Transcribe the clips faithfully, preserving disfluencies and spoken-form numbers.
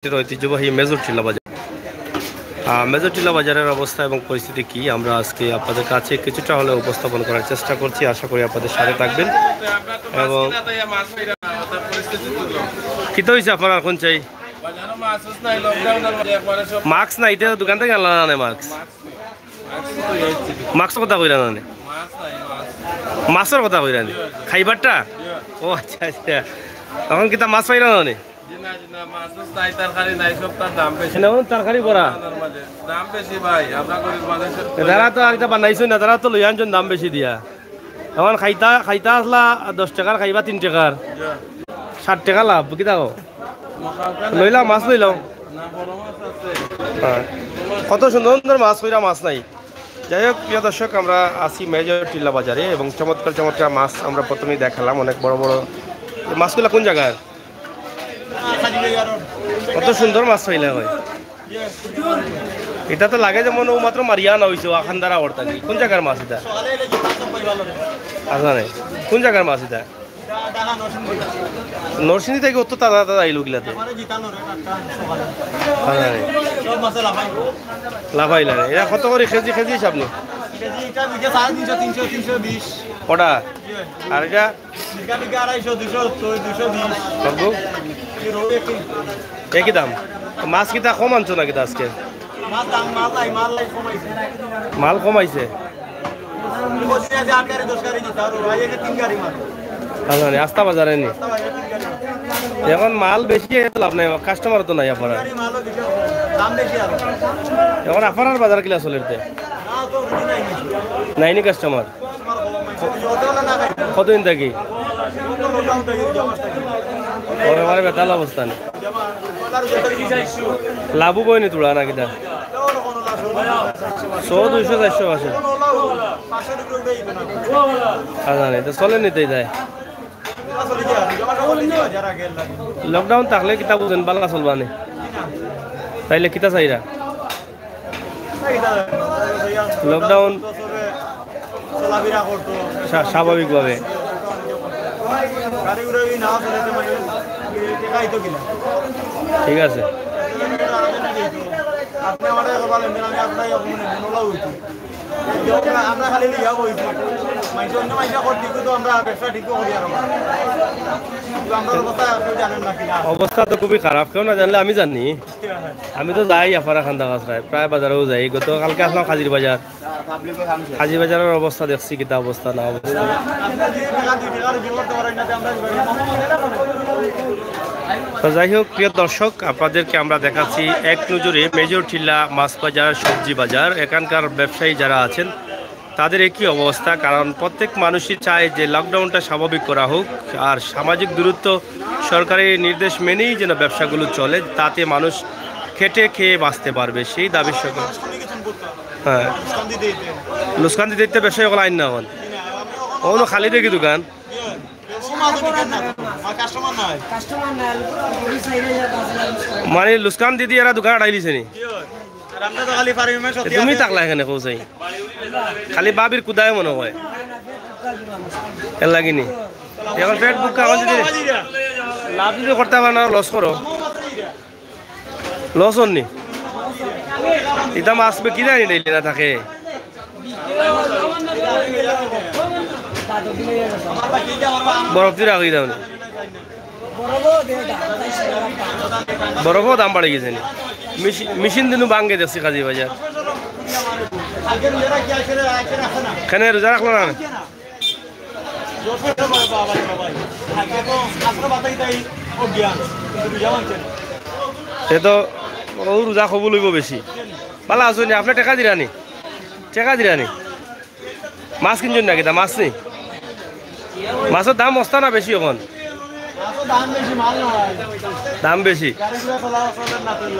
ঐতিহ্যবাহী মেজর টিলা বাজার। আহ, মেজর টিলা বাজারের অবস্থা এবং পরিস্থিতি কি, আমরা আজকে আপনাদের কাছে কিছুটা হলেও উপস্থাপন করার চেষ্টা করছি। আশা করি আপনাদের সাথে থাকবেন। এবং কিতা অইছে আপনার এখন চাই? মাস্ক নাই, ইতা দোকান থাকি আনলা না মাস্ক? মাস্ক কথা কইরা না নে? মাছর কথা কইরা নে? খাইবারটা? ও আচ্ছা, আচ্ছা। এখন কিতা মাছ পাইরা না নে? তরকারি নাই, সব তার দাম বেশি। এনে এখন তরকারি বড়া। দাম বেশি ভাই, আমরা গরিব মানুষ। তারা তো আর ইটা বানাইছইন না, তারা তো লই আনছইন দাম বেশি দিয়া। এখন খাইতা, খাইতা আসলা দশ টেকার, খাইবা তিন টেকার। ষাট টেকা লাভ, কিতা কও? লইলাও, মাছ লইলাও। হ্যাঁ। কত সুন্দর সুন্দর মাছ, কইরা মাছ নাই। যাই হোক, প্রিয় দর্শক, আমরা আছি মেজর টিলা বাজারে এবং চমৎকার চমৎকার মাছ আমরা প্রথমেই দেখালাম, অনেক বড় বড়। এই মাছগুলা কোন জাগার? কত সুন্দর মাছ পাইলা ভাই। ইটা তো লাগে যেমন ও মাত্র মারিয়া আনা অইছে, ও আখান্দারা অর্তা কি? কোন জাগার মাছ ইটা? আচ্ছা নাই, কোন জাগার মাছ ইটা? নরসিংদী থাকি অত তাজা তাজা আইলো গিলাতে। আচ্ছা নাই। লাফাইলা নে। ইটা কত করি কেজি, কেজি হিসাব নি? ওটা? আর ইটা? একই দাম। মাছ কিতা কম আনছো না কিতা আজকে? মাল কমাইছে। আচ্ছা, মানে আস্তা বাজারে নি? এখন মাল বেশি, এত লাভ নাই, কাস্টমার তো নাই আপনার। এখন আপনার বাজার কিলা চলের তে? নাইনি কাস্টমার? কতদিন থাকি? ওরে, আমার বেতাল অবস্থা নি। লাভও বয়নি তোরা না কিতা? সো দুইশো চারশো আছে। আচ্ছা, নি তো চলে নিতেই যায়। লকডাউন থাকলে কিতা বুঝেন, বালা চলবা নি? তাইলে কিতা চাইরা? লকডাউন স্বাভাবিকভাবে। ঠিক আছে। অবস্থা তো খুবই খারাপ, কেউ না জানলে আমি জানি। আমি তো যাই আফারা খান্দা কাছরায়, প্রায় বাজারেও যাই। গতকালকে আসলাম কাজির বাজার, কাজির বাজারের অবস্থা দেখছি, কিতা অবস্থা না অবস্থা। তো যাই হোক, প্রিয় দর্শক, আপনাদেরকে আমরা দেখাচ্ছি এক নজরে মেজর টিলা মাছ বাজার, সবজি বাজার। এখানকার ব্যবসায়ী যারা আছেন, তাদের একই অবস্থা, কারণ প্রত্যেক মানুষই চায় যে লকডাউনটা স্বাভাবিক করা হোক, আর সামাজিক দূরত্ব, সরকারি নির্দেশ মেনেই যেন ব্যবসাগুলো চলে, তাতে মানুষ খেটে খেয়ে বাঁচতে পারবে, সেই দাবি সকল। হ্যাঁ, লুসকান দিতে দিতে ব্যবসায়ী অকল আইন না হন, অনো খালি দেখি দোকান। মানে লুসকান দিদি এরা দোকান আড়াই দিছে নি? তুমি থাকলা এখানে কৌসাই, খালি বাবির কুদায় মনে হয়। এর লাগিনি এখন পেট ভুক্কা এখন যদি লাভ যদি করতে পারো না, লস করো। লস অননি। ইতা মাছ বে কিনা আনি ডেইলি না থাকে। বরফ দি রাখি দাও নি। বরফও দাম বাড়ি গেছে নি। মেশি-, মেশিন দিনু বাঙ্গে দেখছি কাজী বাজার। কেনে রোজা রাখলো না? এ তো ও রোজা কবুল অইব বেশি। বালা আছইন নি? আপনে টেকা দিরা নি? টেকা দিরা নি? মাছ কিনছইন না কিতা? মাছ নি? মাছর দাম অস্তা না বেশি অখন? দাম বেশি।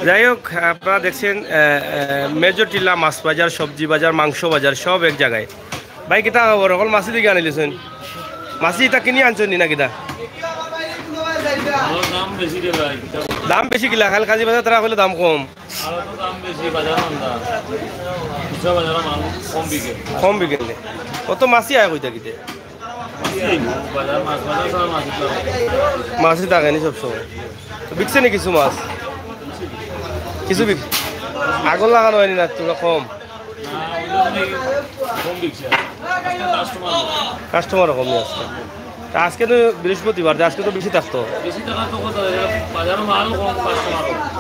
যাই হোক, আপনারা দেখছেন, আহ, আহ, মেজর টিলা মাছ বাজার, সবজি বাজার, মাংস বাজার, সব এক জাগায়। ভাই, কিতা খবর? অকল মাছি দেখি আনিলিছইন। মাছি ইতা কিনি আনছইন নি না কিতা? দাম বেশি রে ভাই। দাম বেশি কিলা? কাইল কাজী বাজার তারা কইলে দাম কম। আরো তো দাম বেশি, বাজার মন্দা। খুচরা বাজারে মাল কম বিকে। কম বিকে নি? অত মাছি আয় কই থাকিতে? মাছি আইব, বাজার মাছ, বাজার ছাড়া মাছ বিকবে না। মাছি থাকে নি সবসময়? তো বিকছে নি কিছু মাছ? কিছু বিক-, আগর লাখান অয়নি না, তোরা কম। কাস্টমারও কমই আছে। তা আজকে তো বৃহস্পতিবার, তা আজকে তো বেশি থাকতো।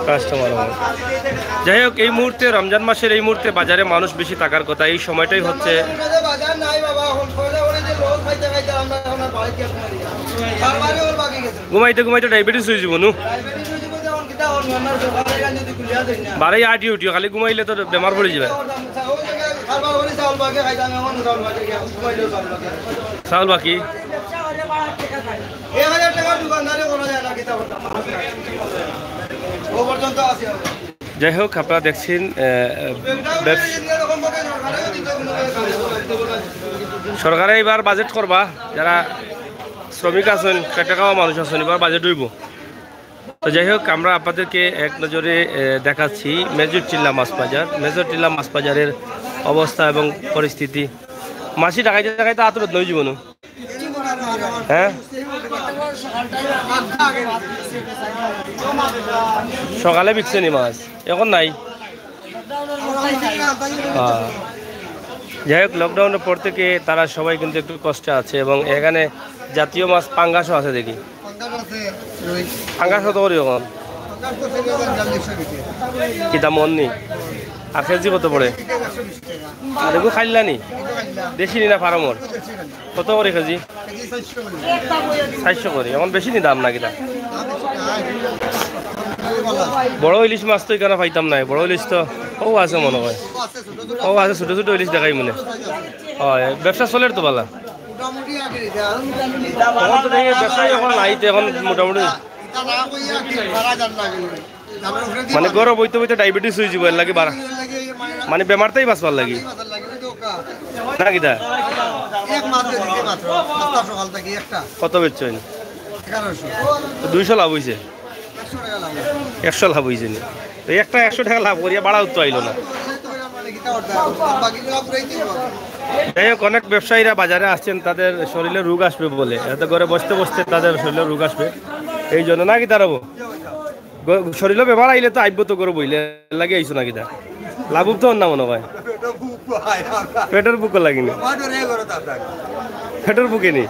কাস্টমার কম। যাই হোক, এই মুহূর্তে, রমজান মাসের এই মুহূর্তে বাজারে মানুষ বেশি থাকার কথা। এই সময়টাই হচ্ছে বাজার নাই বাবা, এখন পয়লা করে যে লস খাইতে খাইতে আমরা এখন আর বাড়িতে আসতে পারি না। বারবারই ওর বাকি গেছে। ঘুমাইতে ঘুমাইতে ডায়াবেটিস হয়ে যাবো নু। ডায়াবেটিস হয়ে যাবো, যেমন কিতা হল, আমার সকালে গান যদি খুলিয়া দেয় না। বারে আটি উঠিও, খালি ঘুমাইলে তো বেমার পড়ে যাবে। ওই জায়গায় খাবার করে চাউল বাকি খাইতাম, এখন চাউল বাকি গিয়া ঘুমাইলেও চাউল বাকি। চাউল বাকি। এক হাজার টাকার দোকানদারি করা যায় না, কিতা করতাম? ও পর্যন্ত আছি আমি। যাই হোক, আপনারা দেখছেন, আহ, ব্যবস-, সরকারে এবার বাজেট করবা, যারা শ্রমিক আছেন, খেটে খাওয়া মানুষ আছেন, এবার বাজেট হইব। তো যাই হোক, আমরা আপনাদেরকে এক নজরে, আহ, দেখাচ্ছি মেজর টিল্লা মাছ বাজার, মেজর টিল্লা মাছ বাজারের অবস্থা এবং পরিস্থিতি। মাছি ডাকাইতে ডাকাইতে আত বেদনা হয়ে জীবন। হ্যাঁ, সকালে বিকছে নি মাছ, এখন নাই। হ্যাঁ। যাই হোক, লকডাউনের পর থেকে তারা সবাই কিন্তু একটু কষ্টে আছে এবং এখানে জাতীয় মাছ পাঙ্গাসও আছে দেখি। পাঙ্গাস কত করি এখন? কিতা মন নি? আর কেজি কত পড়ে? আর এগুলো খাইলা নি? দেশি নি না ফার্মর? কত করি কেজি? চারশো করি। এখন বেশি নি দাম না কিতা? বড় ইলিশ মাছ তো এখানে পাইতাম না, বড় ইলিশ তো ও আছে মনে হয়, ও আছে, ছোট ছোট ইলিশ দেখাই মনে। হয়, ব্যবসা চলের তো বালা। এখন তো দেখি ব্যবসায়ী এখন নাই তো, এখন মোটামুটি মানে ঘরো বইতে বইতে ডায়াবেটিস হয়ে যাবো, এর লাগি বাড়া, মানে বেমারটাই বাঁচবার লাগি। না কিতা? কত বেচছো? দুইশো লাভ হইছে। একশো লাভ হইছে নি? তো একটা একশো টাকা লাভ করিয়া বাড়া উঠতে আইলো না। যাই হোক, অনেক ব্যবসায়ীরা বাজারে আসছেন, তাদের শরীরে রোগ আসবে বলে, এত ঘরে বসতে বসতে তাদের শরীরে রোগ আসবে, এই জন্য। না কিতা রব? গ-, শরীরে বেমার আইলে তো আইব তো ঘরো বইলে, লাগে আইছো না কিতা? লাভ তো না মনে হয়। পেটের ভুক লাগেনি। পেটের ভুকে নি।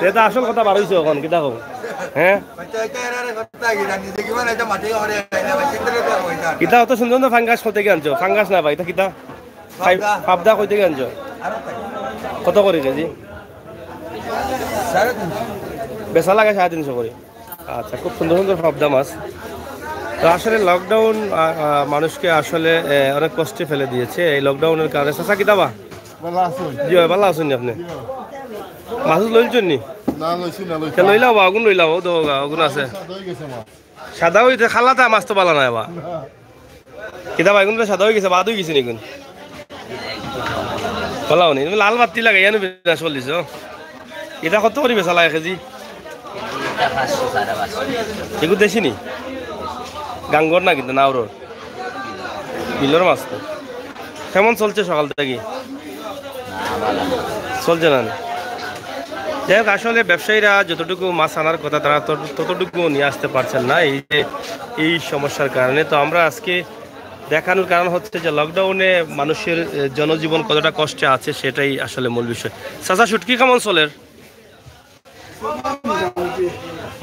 এটা আসল কথা বার হইছে এখন, কিতা কব? হ্যাঁ? কিতা অত সুন্দর সুন্দর ফাঙ্গাস কোথেকে আনছো? ফাঙ্গাস না ভাই, এটা কিতা? ফাই-, পাবদা। পাবদা কোথেকে আনছো? কত করি কেজি? বেচা লাগে সাড়ে তিনশো করি। আচ্ছা, খুব সুন্দর সুন্দর পাবদা মাছ। তো আসলে লকডাউন, আ, আ, মানুষকে আসলে, এ, অনেক কষ্টে ফেলে দিয়েছে এই লকডাউনের কারণে। চাচা, কিতা বা? ভালা আছইন? জি অয়, ভালা আছইন নি আপনে? জি অয়। মাছ লইলছইন নি? না, লইছি না, লইছি। তে লইলাও বা, অগুন লইলাও, ও তো, অগুন আছে। সাদা হয়ে গেছে মাছ। সাদা হইতে খালাতা মাছ তো ভালা নায় বা। না। কিতা বা, অগুন তো সাদা হয়ে গেছে, বাদ হয়ে গেছে নি অগুন? ভালা হয়নি, তুমি লাল বাত্তি লাগাইয়া নিবে না, চল্লিশ, ও। এটা কত করি বেচা লাগে কেজি? এটা পাঁচশো, সাড়ে পাঁচশো। এগুলো দেশি নি? গাঙ্গর না কিন্তু, নাওরর? বিলর মাছ তো। কেমন চলছে সকাল থেকে? চলছে না? যাই হোক, আসলে ব্যবসায়ীরা যতটুকু মাছ আনার কথা, তারা তত-, ততটুকু নিয়ে আসতে পারছেন না এই যে, এই সমস্যার কারণে। তো আমরা আজকে দেখানোর কারণ হচ্ছে যে লকডাউনে মানুষের, এ, জনজীবন কতটা কষ্টে আছে, সেটাই আসলে মূল বিষয়। চাচা, শুটকি কেমন চলের?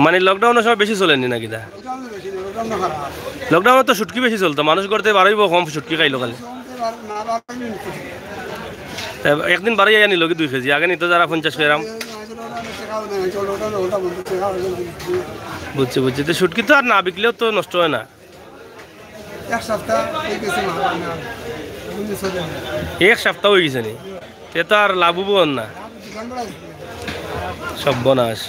মানে লকডাউনের সময় বেশি চলেনি নাকি দা? লকডাউনে তো শুটকি বেশি চলতো, মানুষ করতে বারইব কম শুটকি খাইলো খালি। এ, একদিন বারই আনি লগে দুই কেজি, আগে নিত যারা পঞ্চাশ গ্রাম। বুঝছি, বুঝছি। তো শুটকি তো আর না বিকলেও তো নষ্ট হয় না। এক সপ্তাহ হয়ে গেছে, মা বাবা নেওয়া। বুঝলি, চলে না। এক সপ্তাহ হয়ে গেছে নি? এ তো আর লাভ হবো না। দোকান ভাড়া দিতে হবে। সর্বনাশ।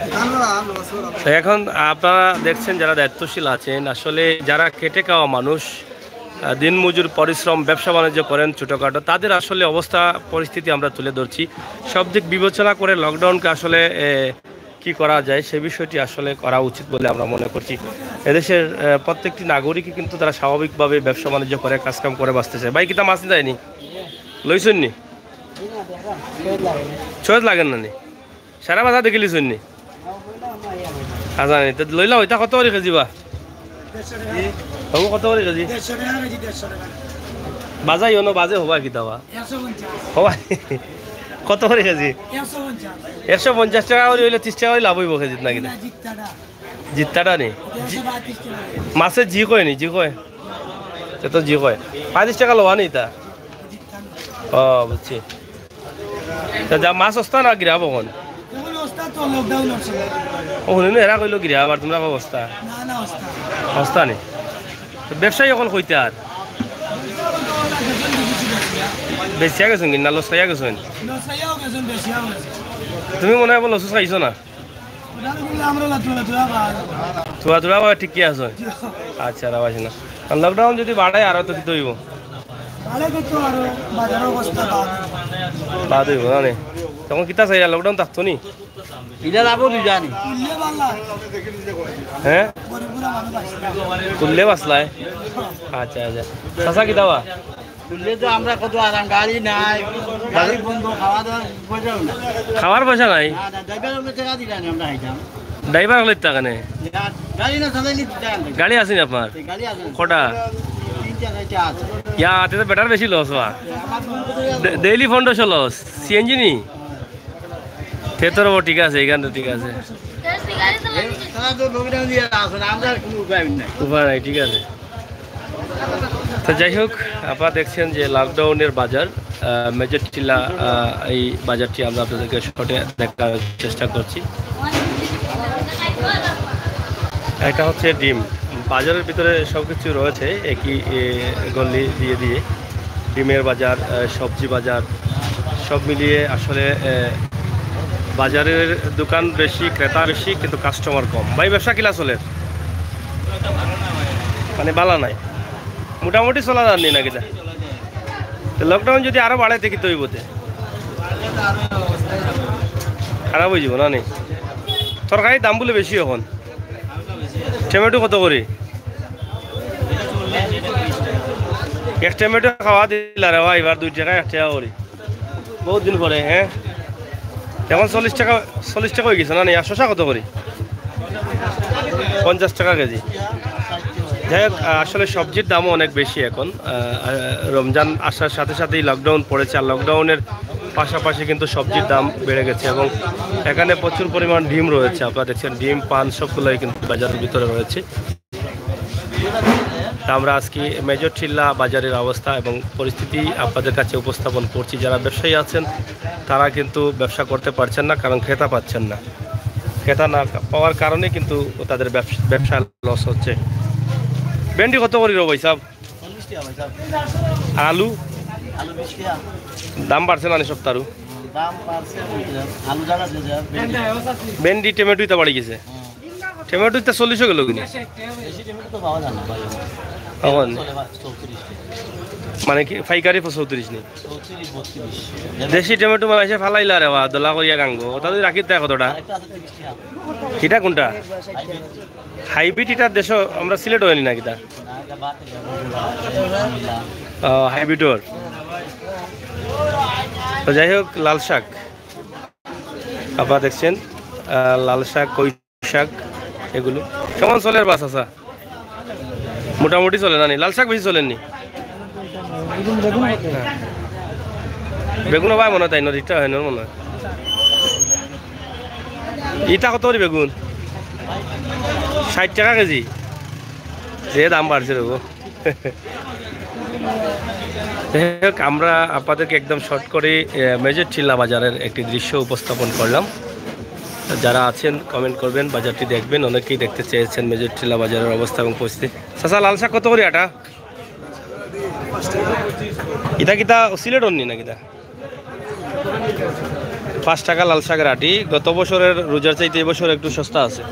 দোকান ভাড়া, আমরা বছর তো এখন আপনারা দেখছেন, যারা দায়িত্বশীল আছেন, আসলে যারা খেটে খাওয়া মানুষ, আহ, দিনমজুর পরিশ্রম, ব্যবসা বাণিজ্য করেন ছোটোখাটো, তাদের আসলে অবস্থা পরিস্থিতি আমরা তুলে ধরছি। সব দিক বিবেচনা করে লকডাউনকে আসলে, এ, কি করা যায়, সে বিষয়টি আসলে করা উচিত বলে আমরা মনে করছি। এদেশের, আহ, প্রত্যেকটি নাগরিকই কিন্তু তারা স্বাভাবিকভাবে ব্যবসা বাণিজ্য করে, কাজকাম করে বাঁচতে চায়। ভাই, কিতা মাছ নিতে যায়নি? লইছইন নি? সহজ লাগে না নি? সারা বাজার দেখে লিছইন নি? আচ্ছা, নি, তো লইলা ওইটা কত করে কেজি বা? বাবু, কত করি কেজি? বাজাই অনো, বাজে হবা কিতা বা? হবা। কত করি কেজি? একশো পঞ্চাশ টাকা করি অইলে তিরিশ টাকা করি লাভ অইবো কেজিত না কিতা? জিত্তাটা নি? মাছে জি কয় নি, জি কয়? সে তো জি কয়। পঁয়ত্রিশ টাকা লওয়া নি তা? ও, বুঝছি। তা যা মাছ সস্তা না গিরা অখন? অখন সস্তা তো, lockdown আছে। ও, হুনি না, এরা কইলো গিরা, আবার তুমরা কও সস্তা। না, না, সস্তা। সস্তা নি? তো ব্যবসায়ী অকল কইতা আর? বেচিয়া গেছইন কি না লস খাইয়া গেছইন? লস খাইয়াও গেছইন, বেচিয়াও গেছইন। তুমি মনে অয় লস খাইছো না? ওটা বললে আমরা লাতুয়া লাতুয়া বা। থুয়া থুয়া বা ঠিকই আছে। আচ্ছা, রাও আছে না। আর lockdown যদি বাড়ায় আরো তো কিতা অইবো? বাড়ায় তো আরো বাজারর অবস্থা বাদ। বাদ অইবো না নি? তখন কিতা চাইরা, lockdown থাকতো নি? ইলা লাভও দুই জানি। তুললে বালা। হ্যাঁ? গরিব বুড়া মানুষ আছে। তুললে বাঁচলায়? আচ্ছা, আচ্ছা। চাচা কিতা বা? তুললে তো আমরা কত আরাম, গাড়ি নাই, গাড়ি বন্ধ, খাওয়া দাওয়ার পয়সাও নাই। খাওয়ার পয়সা নাই? না, না, ড্রাইভার অকলে টেকা দিলা না, আমরা খাইতাম। ড্রাইভার অকলে দিতা কেনে? না, গাড়ি না চালাইলে দিতা না। গাড়ি আছে নি আপনার? এই গাড়ি আছে। কটা? তিনটা চাইরটা আছে। ইয়া, তে তো বেটার বেশি লস বা। আমার বন্ধ করে ডে-, ডেইলি পনেরোশো লস, সিএনজি নি? তে তোর ও ঠিক আছে, এখান তো ঠিক আছে। এই তারা তো lockdown দিয়া আছে, আমরা আর কোনো উপায় নাই। উপায় নাই, ঠিক আছে। তো যাই হোক, আপনারা দেখছেন যে lockdown-এর বাজার, আহ, মেজর টিলা, আহ, এই বাজারটি আমরা আপনাদেরকে short-এ দেখার চেষ্টা করছি। এটা হচ্ছে ডিম, বাজারের ভিতরে সব কিছু রয়েছে একই, এ, গল্লি দিয়ে দিয়ে। ডিমের বাজার, আহ, সবজি বাজার, সব মিলিয়ে আসলে, আহ, বাজারের দোকান বেশি, ক্রেতা বেশি, কিন্তু কাস্টমার কম। ভাই, ব্যবসা কিলা চলের? মানে, বালা নাই, মোটামুটি চলা যার নি না কিতা? তো lockdown যদি আরো বাড়ে, তে কিতা অইবো তে? খারাপ অইযিবো না নি? তরকারির দাম বুলে বেশি অখন। টমেটো কত করি? এক টমেটো খাওয়া দিলা রে ভাই, এবার দুই টাকা এক টাকা করি। বহুত দিন পরে, হ্যাঁ? এখন চল্লিশ টাকা, চল্লিশ টাকা অই গেছে না নি? আর শসা কত করি? পঞ্চাশ টাকা কেজি। যাই হোক, আহ, আসলে সবজির দামও অনেক বেশি এখন। আহ, আহ, রমজান আসার সাথে সাথেই lockdown পড়েছে, আর lockdown-এর পাশাপাশি কিন্তু সবজির দাম বেড়ে গেছে এবং এখানে প্রচুর পরিমাণ ডিম রয়েছে। আপনারা দেখছেন, ডিম, পান সবগুলোই কিন্তু বাজারের ভিতরে রয়েছে। তা আমরা আজকে মেজর টিলা বাজারের অবস্থা এবং পরিস্থিতি আপনাদের কাছে উপস্থাপন করছি। যারা ব্যবসায়ী আছেন, তারা কিন্তু ব্যবসা করতে পারছেন না, কারণ ক্রেতা পাচ্ছেন না। ক্রেতা না পাওয়ার কারণে কিন্তু তাদের ব্যবস-, ব্যবসায় লস হচ্ছে। ভেন্ডি কত করি রো ভাই সাহেব? চল্লিশ টাকা ভাই সাহেব। আর আলু? আলু বিশ টাকা। দাম বাড়ছে না নি সপ্তাহ? দাম বাড়ছে, আলু জাগা যে যা, ভেন্ডি। ভেন্ডি, টমেটো ইতা বাড়ি গেছে। হুম। টমেটো ইতা চল্লিশও গেল কিনা? দেশি টমেটো তো পাওয়া যায় না ভাই। এখন? চলে ভাই, চৌত্রিশ টাকা। মানে কি পাইকারি চৌত্রিশ নি? চৌত্রিশ, বত্রিশ। দেশি টমেটো মানে এসে ফালাইলা রে বা, দলা করিয়া গাঙ্গো। ওটা যদি রাখি তা কতটা? আরেকটা আছে তিরিশ টাকা। এটা কোনটা? হাইব্রিড। হাইব্রিড ইটা দেশো আমরা সিলেট অয়নি না কিতা? না, এটা বাদ দিয়ে যাবো। ও, হাইব্রিড ওর। তো যাই হোক, লাল শাক আপনারা দেখছেন, আহ, লাল শাক, কই শাক, এগুলো কেমন চলের বা চাচা? মোটামুটি চলে না নি? লাল শাক বেশি চলের নি? হ্যাঁ। বেগুন ভাই মনে হয় তাই নদীটা হয় না মনে হয়। ইটা কত করি বেগুন? ষাট টাকা কেজি। যে দাম বাড়ছে রে গো। যাই হোক, আমরা আপনাদেরকে একদম শর্ট করে, এ, মেজর টিলা বাজারের একটি দৃশ্য উপস্থাপন করলাম। যারা আছেন কমেন্ট করবেন, বাজারটি দেখবেন। অনেকেই দেখতে চেয়েছেন মেজর টিলা বাজারের অবস্থা এবং পরিস্থিতি। চাচা, লাল শাক কত করি আটা? ইটা কিতা সিলেট অননি না কিতা? পাঁচ টাকা লাল শাকের আটি। গত বছরের রোজার চাইতে এবছর একটু সস্তা আছে।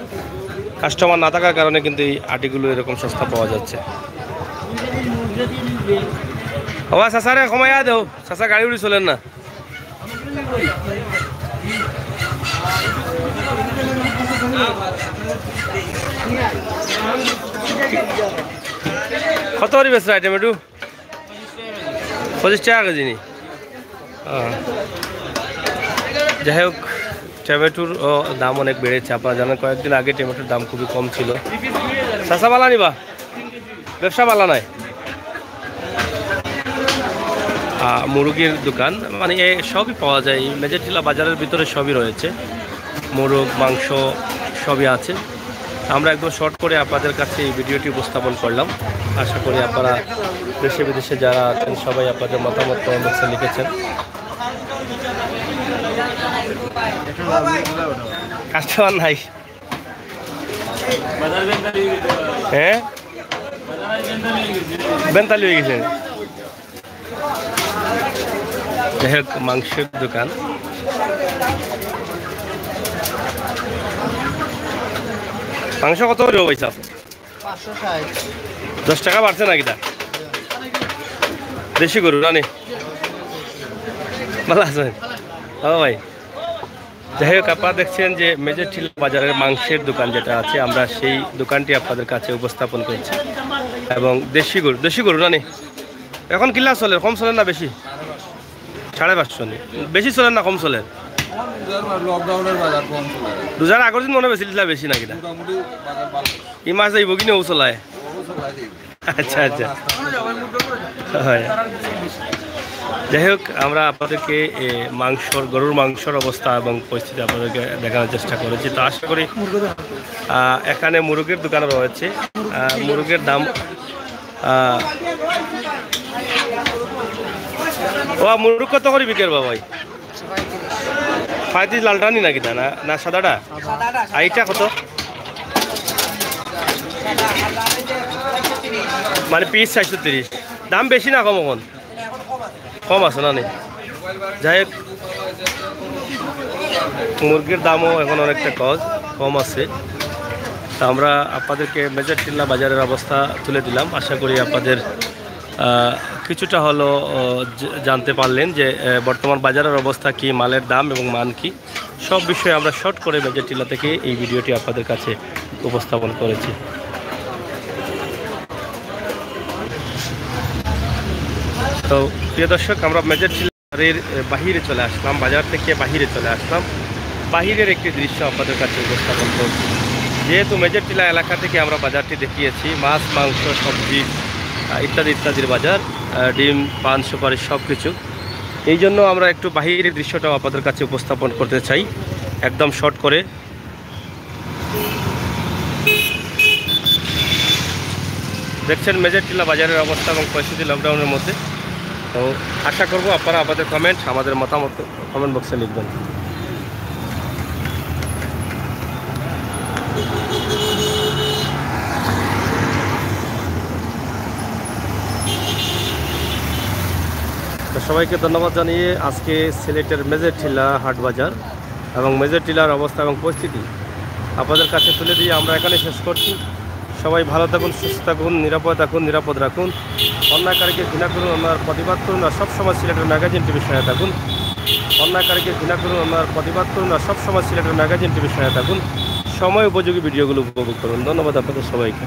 কাস্টমার না থাকার কারণে কিন্তু এই আটিগুলো এরকম সস্তা পাওয়া যাচ্ছে। বাবা, চাচারে কমাইয়া দেও, চাচা গাড়ি উড়ি চলেন না। কত করি বেচরা আইটেম একটু? পঁচিশ টাকা কেজি নি? হ্যাঁ। যাই হোক, টমেটোর, ও, দাম অনেক বেড়েছে। আপনারা জানেন, কয়েকদিন আগে টমেটোর দাম খুবই কম ছিল। চাচা, বালা নিবা? ব্যবসা ভালা নাই। আহ, মুরগির দোকান, মানে, এ সবই পাওয়া যায়। এই মেজেটিলা বাজারের ভিতরে সবই রয়েছে, মুরগ, মাংস সবই আছে। আমরা একদম শর্ট করে আপনাদের কাছে এই ভিডিওটি উপস্থাপন করলাম। আশা করি আপনারা দেশে বিদেশে যারা আছেন, সবাই আপনাদের মতামত কমেন্ট বক্সে লিখেছেন। কাস্টমার নাই। হ্যাঁ, বেন্তালি হয়ে গেছে। যাই হোক, মাংসের দোকান। মাংস কত করে, ভাই সাহেব? পাঁচশো ষাট। দশ টাকা বাড়ছে নাকি তা? দেশি গরু না নি? ভালা আছেন? ও ভাই, যাই হোক, আপনারা দেখছেন যে মেজেটিলা বাজারের মাংসের দোকান যেটা আছে, আমরা সেই দোকানটি আপনাদের কাছে উপস্থাপন করছি। এবং দেশি গরু, দেশি গরু না নি? এখন কিলা চলের, কম চলের না বেশি? সাড়ে পাঁচশো নি? বেশি চলের না কম চলের? লকডাউনের বাজার কম চলে। রোজার আগর দিন মনে বেশি দিলা বেশি নাকি না? মোটামুটি বাজার ভালা। এই মাস যাইব কি না ও চলায়? আচ্ছা, আচ্ছা। হয়। যাই হোক, আমরা আপনাদেরকে, এ, মাংসর, গরুর মাংসর অবস্থা এবং পরিস্থিতি আপনাদেরকে দেখানোর চেষ্টা করেছি। তো আশা করি, আহ, এখানে মুরগির দোকান রয়েছে। আহ, মুরগির দাম, আহ, ও মুরগ কত করে বিকের বা ভাই? পঁয়ত্রিশ। লালটা নি নাকি তা? না, না সাদাটা? আর এটা কত? মানে পিস চারশো তিরিশ। দাম বেশি না কম এখন? কম আছে না নি? যাই হোক, মুরগির দামও এখন অনেকটা কজ, কম আছে। তা আমরা আপনাদেরকে মেজেটিলা বাজারের অবস্থা তুলে দিলাম। আশা করি আপনাদের, আহ, কিছুটা হলো, আহ, জ-, জানতে পারলেন যে, আহ, বর্তমান বাজারের অবস্থা কি, মালের দাম এবং মান কি, সব বিষয়ে আমরা শর্ট করে মেজেটিলা থেকে এই ভিডিওটি আপনাদের কাছে উপস্থাপন করেছি। তো প্রিয় দর্শক, আমরা মেজেটিলার, এ, বাহিরে চলে আসলাম, বাজার থেকে বাহিরে চলে আসলাম। বাহিরের একটি দৃশ্য আপনাদের কাছে উপস্থাপন করছি। যেহেতু মেজেটিলা এলাকা থেকে আমরা বাজারটি দেখিয়েছি, মাছ, মাংস, সবজি, আহ, ইত্যাদি ইত্যাদির বাজার, আহ, ডিম, পান, সুপারি সব কিছু। এই জন্য আমরা একটু বাহিরের দৃশ্যটাও আপনাদের কাছে উপস্থাপন করতে চাই, একদম শর্ট করে। দেখছেন মেজেটিলা বাজারের অবস্থা এবং পরিস্থিতি লকডাউনের মধ্যে। তো আশা করব আপনারা আপনাদের কমেন্ট, আমাদের মতামত কমেন্ট বক্সে লিখবেন। তো সবাইকে ধন্যবাদ জানিয়ে আজকে সিলেটের মেজেটিলা হাট বাজার এবং মেজেটিলার অবস্থা এবং পরিস্থিতি আপনাদের কাছে তুলে দিয়ে আমরা এখানে শেষ করছি। সবাই ভালো থাকুন, সুস্থ থাকুন, নিরাপদ থাকুন, নিরাপদ রাখুন। অন্যায়কারীকে ঘৃণা করুন, অন্যায়ের প্রতিবাদ করুন, আর সবসময় সিলেটের ম্যাগাজিন টিভির সঙ্গে থাকুন। অন্যায়কারীকে ঘৃণা করুন, অন্যায়ের প্রতিবাদ করুন, আর সবসময় সিলেটের ম্যাগাজিন টিভির সঙ্গে থাকুন। সময় উপযোগী ভিডিওগুলো উপভোগ করুন। ধন্যবাদ আপনাদের সবাইকে।